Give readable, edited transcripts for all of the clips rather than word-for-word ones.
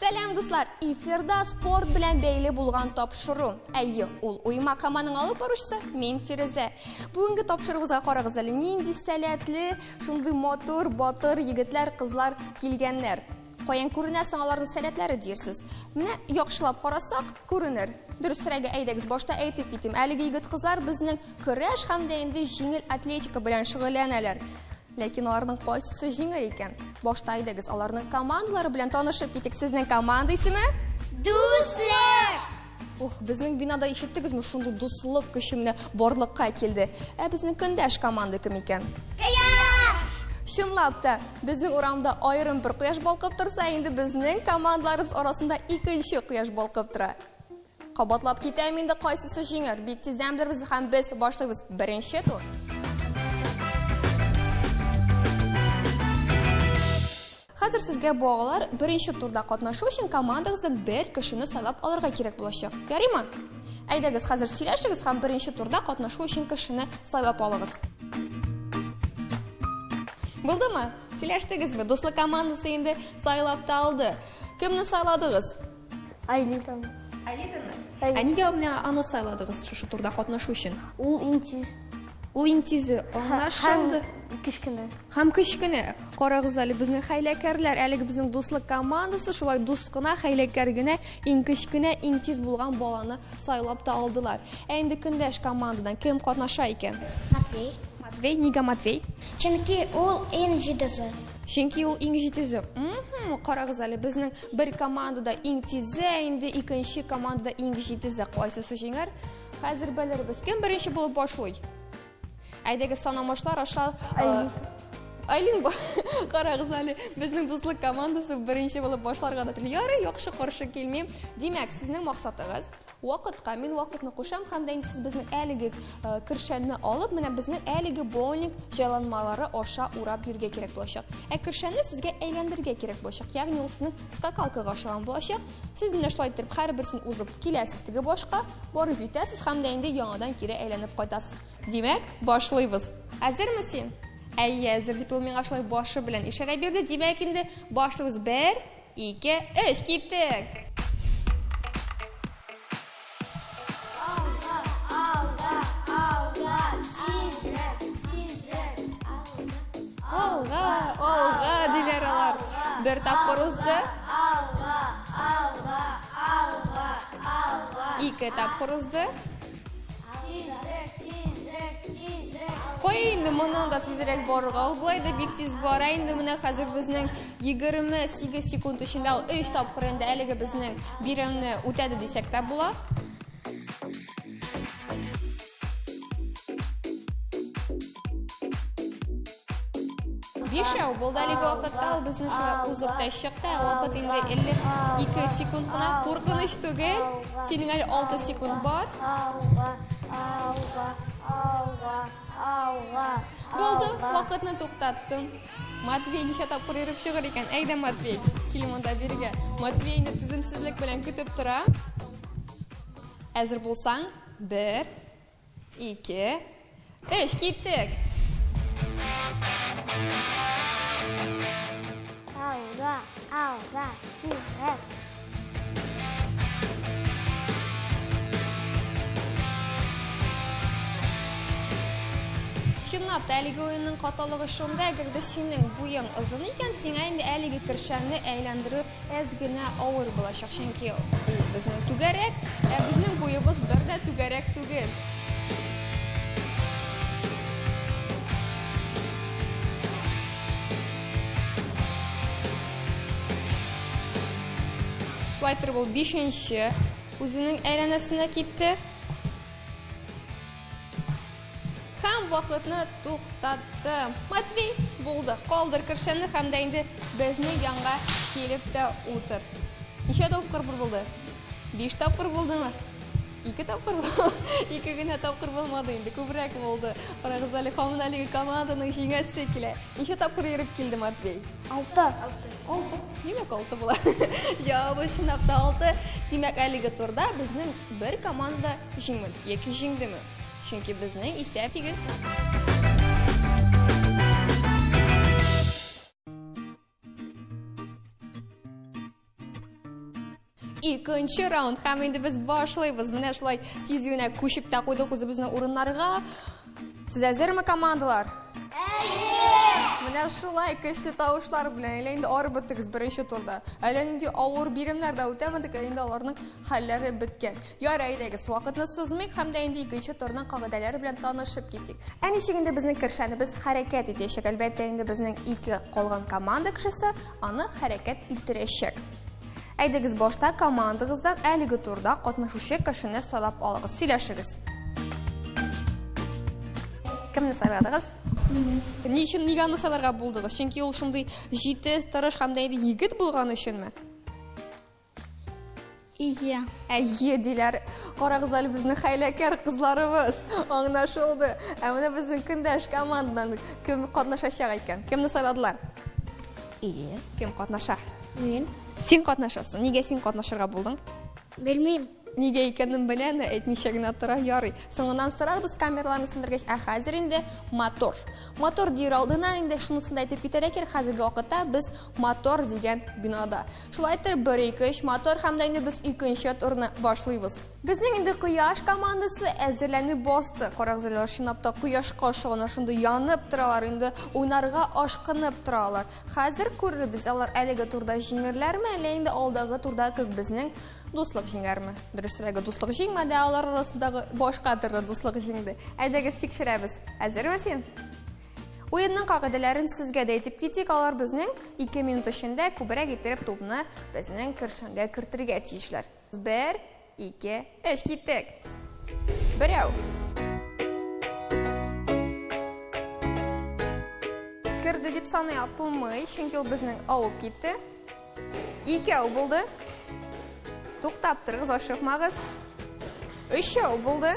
Сәлам, дуслар! Эфирда спорт белән бәйле булган тапшыру. Әйе, ул Уймак һәм аның алып баручысы мин Фирүзә. Бүгенге тапшыруыбызга карагыз әле, нинди сәләтле, шундый матур, батыр егетләр, кызлар килгәннәр. Каян күренә соң аларның сәләтләре диерсез? Менә яхшылап карасак, күренер. Дөресрәге, әйдәгез, башта әйтеп китим. Әлеге егет-кызлар безнең көрәш һәм дә инде җиңел атлетика белән шөгыльләнәләр. Ләкин аларның кайсысы җиңел икән? Башта әйдәгез, аларның командалары белән танышып китик. Сезнең команда исеме? Дуслык! Ух, безнең бинада ишеттегезме, шундый дуслык көче менә барлыкка килде. Ә безнең көндәш команда кем икән? Кояш! Чынлап та, безнең урамда аерым бер кояш балкып торса, инде безнең командаларыбыз арасында икенче кояш балкып тора. Кабатлап китәм инде, кайсысы җиңер. Бик тиздән белербез һәм без башлыйбыз. Беренче тур. Хәзер сезгә балалар беренче турда катнашу өчен командагыздан бер кешене сайлап алырга кирәк булачак. Ярыймы? Әйдәгез, хәзер сөйләшегез һәм беренче турда катнашу өчен кешене сайлап алыгыз. Булдымы? Сөйләштегезме? Дуслык командасы инде сайлап та алды. Кемне сайладыгыз? Айлитаны. Айлитаны? Ә нигә менә аны сайладыгыз шушы турда катнашу өчен? Ул иң тиз. Ул иң тизе, аңлашылды. Һәм кечкенә. Һәм кечкенә. Карагыз әле, безнең хәйләкәрләр, әлеге безнең дуслык командасы шулай дус кына, хәйләкәр генә, иң кечкенә, иң тиз булган баланы сайлап та алдылар. Ә инде көндәш командадан кем катнаша икән? Матвей. Матвей, нигә Матвей? Чөнки ул иң җитезе. Чөнки ул иң җитезе. Карагыз әле, безнең бер командада иң тизе, ә инде икенче командада иң җитезе. Кайсысы җиңәр? Хәзер белербез. Кем беренче булып башлый? Әйдәгез санамашлар аша. Айлин. Айлин, карагыз әле, безнең дуслык командасы беренче булып башларга да тели. Ярый, яхшы, каршы килмим. Димәк, сезнең максатыгыз вакытка, мин вакытны кушам һәм дә инде сез безнең әлеге кершәнне алып, менә безнең әлеге боулинг җайланмалары аша урап йөрергә кирәк булачак. Ә кершәнне сезгә әйләндерергә кирәк булачак. Ягъни ул сезнең скакалкага охшаган булачак. Сез менә шулай итеп һәрберсен узып киләсез теге башка, барып җитәсез һәм дә инде яңадан кире әйләнеп кайтасыз. Димәк, башлыйбыз. Әзерме син? Әйе, әзер дип ул миңа шулай башы белән ишарә бирде. Димәк, инде башлыйбыз. Бер, ике, өч, киттек! Алга, алга, алга, тизрәк, тизрәк, алга. Алга, алга, диләр алар. Бер тапкыр узды. Алга, алга, алга, алга. Ике тапкыр узды. Тизрәк, тизрәк, тизрәк. Кая инде моннан да тизрәк барырга? Ул болай да бик тиз бара инде. Менә хәзер безнең 28 секунд эчендә ул 3 тапкыр инде әлеге безнең биремне үтәде дисәк тә була. Бишәү булды әлеге вакытта, ул безне шулай узып та чыкты. Ә вакыт инде 52 секунд кына. Куркыныч түгел. Синең әле 6 секунд бар. Алга, алга, алга, алга. Булды, вакытны туктаттым. Матвей ничә тапкыр йөреп чыгыр икән? Әйдә, Матвей, кил монда бирегә. Матвей инде түземсезлек белән көтеп тора. Әзер булсаң, бер, ике, өч, киттек! Алга, алга, тизрәк. Чынлап та, әлеге уенның каталыгы шунда, әгәр дә синең буең озын икән, сиңа инде әлеге кершәнне әйләндерү әз генә авыр булачак, чөнки ул безнең түгәрәк, ә безнең буебыз бер дә түгәрәк түгел. Шулай итеп, ул бишенче үзенең әйләнәсенә китте. Һәм вакытны туктатты. Матвей, булды. Калдыр кершәнне һәм дә инде безнең янга килеп тә утыр. Ничә тапкыр булды? 5 тапкыр булдымы? Ике тапкыр, ике генә тапкыр булмады инде, күбрәк булды. Карагыз әле, һаман әлеге команданың җиңәсе килә. Ничә тапкыр йөреп килде Матвей? Алты. Алты. Димәк, алты була. Җавабы чынлап та алты. Димәк, әлеге турда безнең бер команда җиңмәде яки җиңдеме? Чөнки безнең исәп тигез. Икенче раунд һәм инде без башлыйбыз. Менә шулай тиз генә күчеп тә куйдык үзебезнең урыннарга. Сез әзерме, командалар? Менә шулай көчле тавышлар белән әллә инде арып беттегез беренче турда. Әллә нинди авыр биремнәр дә үтәмәдек, ә инде аларның хәлләре беткән. Ярый, әйдәгез, вакытны сузмыйк һәм дә инде икенче турның кагыйдәләре белән танышып китик. Ә ничек инде безнең кершәнебез хәрәкәт итәчәк? Әлбәттә, инде безнең ике калган команда кешесе аны хәрәкәт иттерәчәк. Әйдәгез, башта командагыздан әлеге турда катнашучы кешене сайлап алыгыз. Сөйләшегез. Кемне сайладыгыз? Ни өчен нигә аны сайларга булдыгыз? Чөнки ул шундый җитез, тырыш һәм дә инде егет булган өченме? Ие. Әйе, диләр. Карагыз әле безнең хәйләкәр кызларыбыз. Аңлашылды. Ә менә безнең көндәш командадан кем катнашачак икән? Кемне сайладылар? Ие. Кем катнаша? Мин. Син катнашасың. Нигә син катнашырга булдың? Белмим. Нигә икәнен белә, әйтмичә генә тора, ярый. Соңыннан сорарбыз камераларны сүндергәч, ә хәзер инде мотор. Мотор дияр алдыннан инде шунысын да әйтеп китәргә кирәк, хәзерге вакытта без мотор дигән бинада. Шулай итеп, 1, 2, 3 мотор һәм дә инде без икенче турны башлыйбыз. Безнең инде кояш командасы әзерләнеп басты. Карагыз әле, чынлап та кояшка ошаган, шундый янып торалар, инде уйнарга ашкынып торалар. Хәзер күрербез, алар әлеге турда җиңерләрме, әллә инде алдагы турда күк безнең дуслык җиңәрме? Дөресрәге, дуслык җиңмәде, алар арасындагы башка төрле дуслык җиңде. Әйдәгез тикшерәбез. Әзерме син? Уенның кагыйдәләрен сезгә дә әйтеп китик. Алар безнең 2 минут эчендә күбрәк иттереп тупны безнең кершәнгә кертергә тиешләр. 1, 2, 3, киттек. Берәү. Керде дип саный булмый, чөнки ул безнең авып китте. Икәү булды. Туктап торыгыз, ашыкмагыз. Өчәү булды.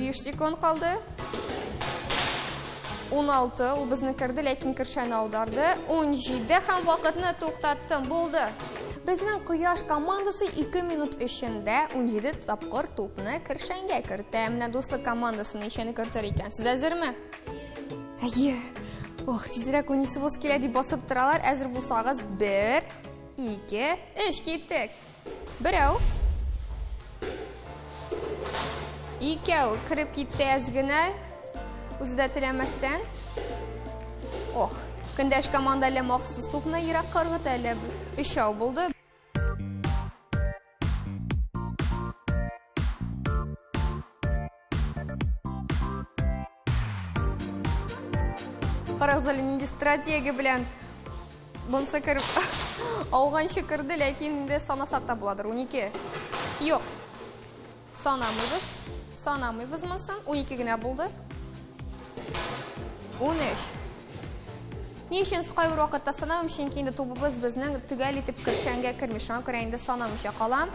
5 секунд калды. 16, ул безне керде, ләкин кершәне аударды. 17 һәм вакытны туктаттым. Булды. Безнең кояш командасы 2 минут эчендә 17 тапкыр тупны кершәнгә кертә. Менә дуслык командасы ничәне кертер икән? Сез әзерме? Әйе. Ох, тизрәк уйныйсыбыз килә дип басып торалар. Әзер булсагыз, 1, 2, 3, киттек. Берәү. Икәү кереп китте әз генә. Үзе дә теләмәстән. Ох, көндәш команда әллә махсус тупны еракка ыргыта, әллә өчәү булды. Карагыз әле, нинди стратегия белән монысы кереп ауганчы керде, ләкин инде санасак та буладыр. 12. Юк. Санамыйбыз. Санамыйбыз монысын. 12 генә булды. 13. Ни өчен кайбер вакытта санамыйм? Чөнки инде тубыбыз безнең төгәл итеп кершәнгә керми. Шуңа күрә инде санамыйча калам.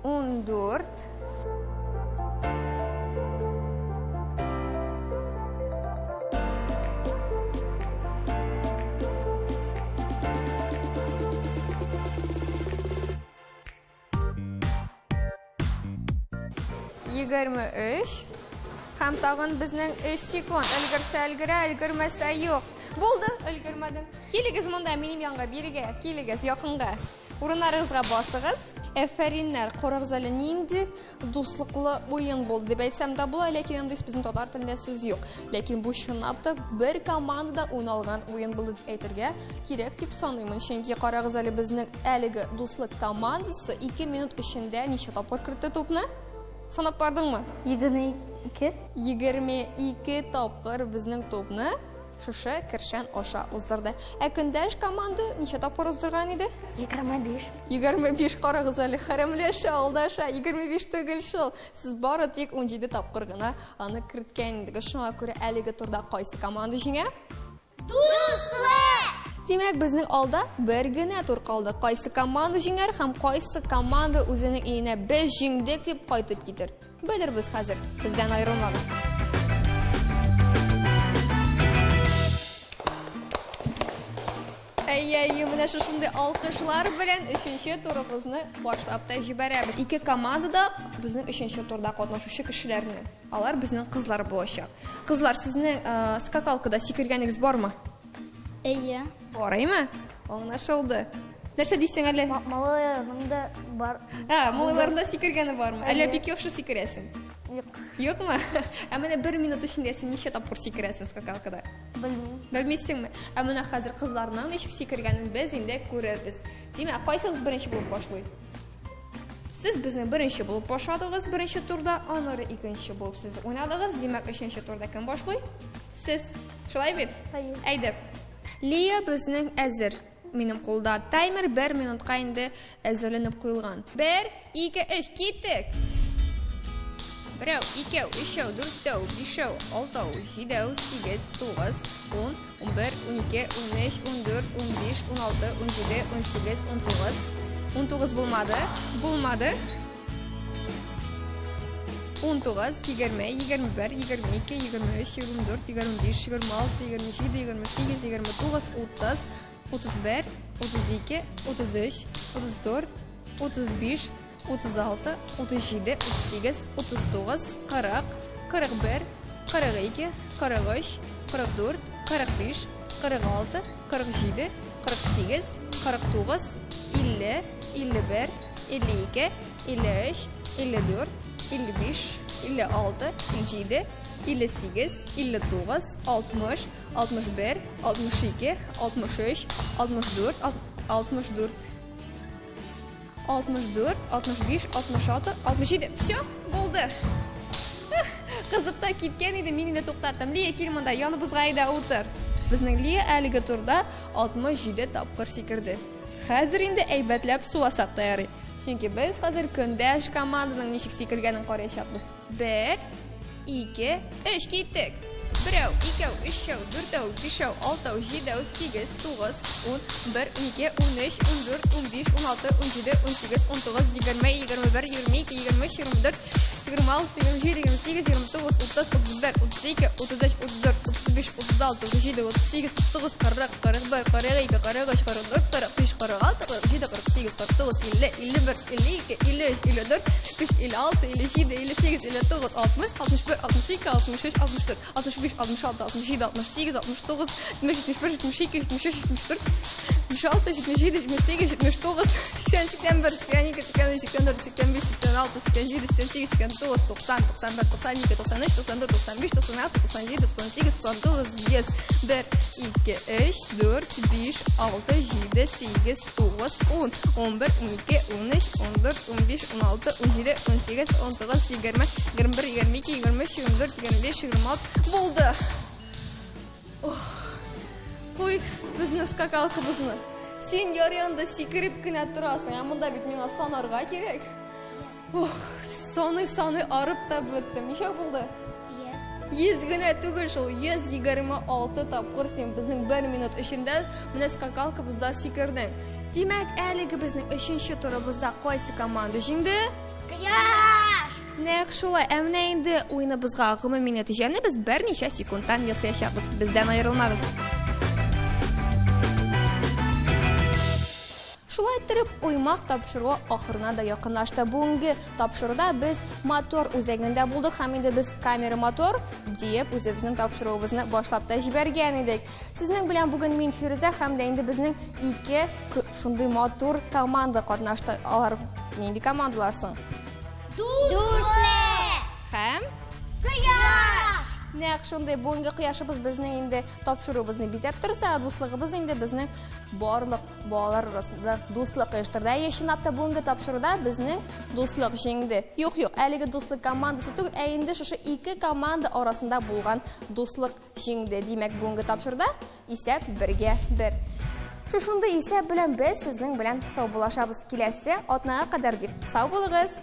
14. 23. Һәм тагын безнең 3 секунд. Өлгерсә өлгерә, өлгермәсә юк. Булды, өлгермәдем. Килегез монда, минем янга, бирегә, килегез, якынга. Урыннарыгызга басыгыз. Әфәриннәр, карагыз әле нинди дуслыклы уен булды дип әйтсәм дә була, ләкин андый безнең татар телендә сүз юк. Ләкин бу чынлап та бер командада уйналган уен булды дип әйтергә кирәк дип саныймын. Чөнки карагыз әле безнең әлеге дуслык командасы 2 минут эчендә ничә тапкыр кертте тупны? Санап бардыңмы? 22. 22 тапкыр безнең тупны шушы кершән аша уздырды. Ә көндәш команда ничә тапкыр уздырган иде? 25. 25 карагыз әле, хәрәмләшә, алдаша, 25 түгел шул. Сез бары тик 17 тапкыр гына аны керткән идегез. Шуңа күрә әлеге турда кайсы команда җиңә? Дуслык! Димәк, безнең алда бер генә тур калды. Кайсы команда җиңәр һәм кайсы команда үзенең өенә без җиңдек дип кайтып китер. Белербез хәзер. Бездән аерылмагыз. Әйе, әйе, менә шушындый алкышлар белән өченче турыбызны башлап та җибәрәбез. Ике команда да безнең өченче турда катнашучы кешеләрне. Алар безнең кызлар булачак. Кызлар, сезнең э, скакалкада сикергәнегез бармы? Әйе. Бар, әйме? Аңлашылды. Нәрсә дисең әле? Малайларның да бар. Ә, малайларның да сикергәне бармы? Әллә бик яхшы сикерәсең? Юк. Юкмы? Ә менә бер минут эчендә син ничә тапкыр сикерәсең скакалкада? Белмим. Белмисеңме? Ә менә хәзер кызларның ничек сикергәнен без инде күрербез. Димәк, кайсыгыз беренче булып башлый? Сез безнең беренче булып башладыгыз беренче турда, аннары икенче булып сез уйнадыгыз. Димәк, өченче турда кем башлый? Сез. Шулай бит? Әйе. Әйдә. Лия безнең әзер. Минем кулда таймер бер минутка инде әзерләнеп куелган. Бер, ике, өч, киттек! Берәү, икәү, өчәү, дүртәү, бишәү, алтау, җидәү, сигез, тугыз, ун, 11, 12, 13, 14, 15, 16, 17, 18, 19. 19 булмады. Булмады. 19, 20, 21, 22, 23, 24, 25, 26, 27, 28, 29, 30, 31, 32, 33, 34, 35, 36, 37, 38, 39, 40, 41, 42, 43, 44, 45, 46, 47, 48, 49, 50, 51, 52, 53, 54, 55, 56, 57, 58, 59, 60, 61, 62, 63, 64, 64, 64, 65, 66, 67. Все, булды. Кызып та киткән иде, мин инде туктаттым. Лия, кил монда, яныбызга әйдә утыр. Безнең Лия әлеге турда 67 тапкыр сикерде. Хәзер инде әйбәтләп суласак та ярый. Чөнки без хәзер көндәш команданың ничек сикергәнен караячакбыз. Бер, ике, өч, киттек! Берәү, икәү, өчәү, дүртәү, бишәү, алтау, җидәү, сигез, тугыз, ун, бер, унике, унөч, ундүрт, унбиш, уналты, унҗиде, унсигез, унтугыз, егерме, егерме бер, егерме ике, егерме өч, егерме дүрт, 26, 27, 28, 29, 30, 31, 32, 33, 34, 35, 36, 37, 38, 39, 40, 41, 42, 43, 44, 45, 46, 47, 48, 49, 50, 51, 52, 53, 54, 55, 56, 57, 58, 59, 60, 61, 62, 63, 64, 65, 66, 67, 68, 69, 70, 71, 72, 73, 74, 76, 77, 78, 79, 80, 81, 82, 83, 84, 85, 86, 87, 88, 89, 90, 91, 92, 93, 94, 95, 96, 97, 98, 99, 100, 1, 2, 3, 4, 5, 6, 7, 8, 9, 10, 11, 12, 13, 14, 15, 16, 17, 18, 19, 20, 21, 22, 23, 24, 25, 26 булды. Ох, куй безнең скакалкабызны. Син ярый анда сикереп кенә торасың, ә монда бит миңа санарга кирәк. Ох, саный-саный арып та беттем. Ничә булды? Йөз. 100 генә түгел шул, 126 тапкыр син безнең бер минут эчендә менә скакалкабызда сикердең. Димәк, әлеге безнең өченче турыбызда кайсы команда җиңде? Кояш! Нәкъ шулай. Ә менә инде уеныбызга гомуми нәтиҗәне без берничә секундтан ясаячакбыз. Бездән аерылмагыз. Шулай. иттереп, Уймак тапшыруы ахырына да якынлашты. Бүгенге тапшыруда без мотор үзәгендә булдык һәм инде без камера мотор диеп үзебезнең тапшыруыбызны башлап та җибәргән идек. Сезнең белән бүген мин Фирүзә һәм дә инде безнең ике шундый матур команда катнашты. Алар нинди командалар соң? Дуслык! Һәм Кояш! Нәкъ шундый бүгенге кояшыбыз безнең инде тапшыруыбызны бизәп торса, дуслыгыбыз инде безнең барлык балалар арасында дуслык оештырды. Әйе, чынлап та бүгенге тапшыруда безнең дуслык җиңде. Юк, юк, әлеге дуслык командасы түгел, ә инде шушы ике команда арасында булган дуслык җиңде. Димәк, бүгенге тапшыруда исәп бергә бер. Шушындый исәп белән без сезнең белән саубуллашабыз. Киләсе атнага кадәр дип. Сау булыгыз!